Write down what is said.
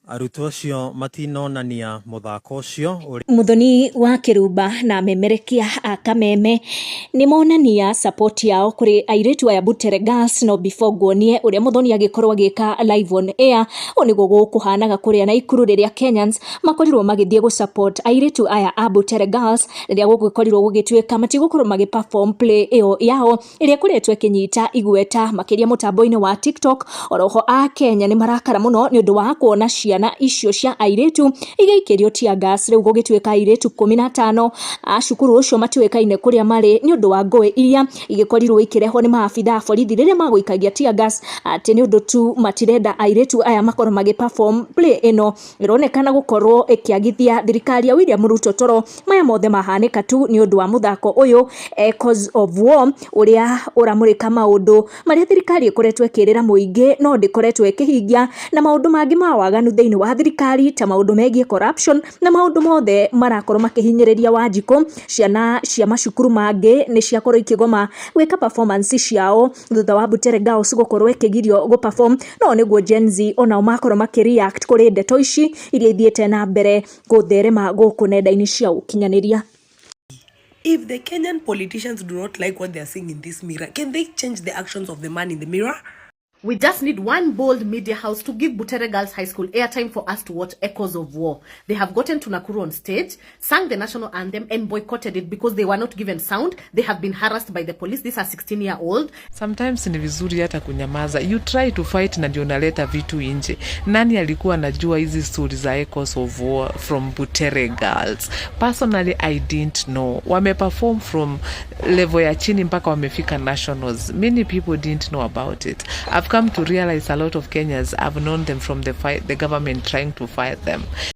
Arutwo acio matinonania mũthako ũcio ũrĩa Muthoni wa Kĩrumba na amemerekia a Kameme nĩ monania support yao kũrĩ airĩtu aya Butere Girls. No before nguonie ũrĩa Muthoni agĩkorwo agĩka live on air, ũũ nĩguo gũkũhanaga kũrĩa Naikuru rĩrĩa Kenyans makorirwo magĩthiĩ gũ support airĩtu aya a Butere Girls, rĩrĩa gũgĩkorirwo gũgĩtuĩka matigũkorwo magĩ perform play ĩyo yao ĩrĩa ĩkoretwo ĩkĩnyita igweta makĩria mũtambo-inĩ wa TikTok. Oroho a Kenya nĩ marakara mũno nĩ ũndũ wa kuona ciana icio cia airĩtu igĩikĩrio tear gas. Rĩu gũgĩtuĩka airĩtu 15 a cukuru ũcio matiũĩkaine kũrĩa marĩ nĩ ũndũ wa ngũĩ iria igĩkorirwo ikĩrehwo nĩ maabitha a borithi rĩrĩa magũikagia tear gas, atĩ nĩ ũndũ tu matirenda airĩtu aya makorwo magĩ perform play ĩno ĩronekana gũkorwo ĩkĩagithia thirikari ya William Ruto toro. Maya mothe mahanĩka tu nĩ ũndũ wa mũthako ũyũ Echoes of War, ũrĩa ũramũrĩka maũndũ marĩa thirikari ĩkoretwo ĩkĩrĩra mũingĩ no ndĩkoretwo ĩkĩhingia, na maũndũ mangĩ ma waganu thĩinĩ wa thirikari ta maũndũ megiĩ corruption na maũndũ mothe marakorwo makĩhinyĩrĩria Wanjikũ. Ciana cia macukuru mangĩ nĩ ciakorwo ikĩgoma gwĩka performance ciao thutha wa Butere Girls gũkorwo ĩkĩgirio gũ perform. No nĩguo Gen Z onao makorwo makĩ react kũrĩ ndeto ici iria ithiĩte na mbere gũtherema gũkũ nenda-inĩ cia ũkinyanĩria. If the Kenyan politicians do not like what they are seeing in this mirror, can they change the actions of the man in the mirror? We just need one bold media house to give Butere Girls High School airtime for us to watch Echoes of War. They have gotten to Nakuru on stage, sang the national anthem, and boycotted it because they were not given sound. They have been harassed by the police. These are 16-year-old. Sometimes ni vizuri hata kunyamaza. You try to fight na ndio unaleta vitu nje. Nani alikuwa anajua hizi stori za Echoes of War from Butere Girls? Personally, I didn't know. Wameperform from level ya chini mpaka wamefika nationals. Many people didn't know about it. I've come to realize a lot of Kenyans have known them from the fight, the government trying to fight them.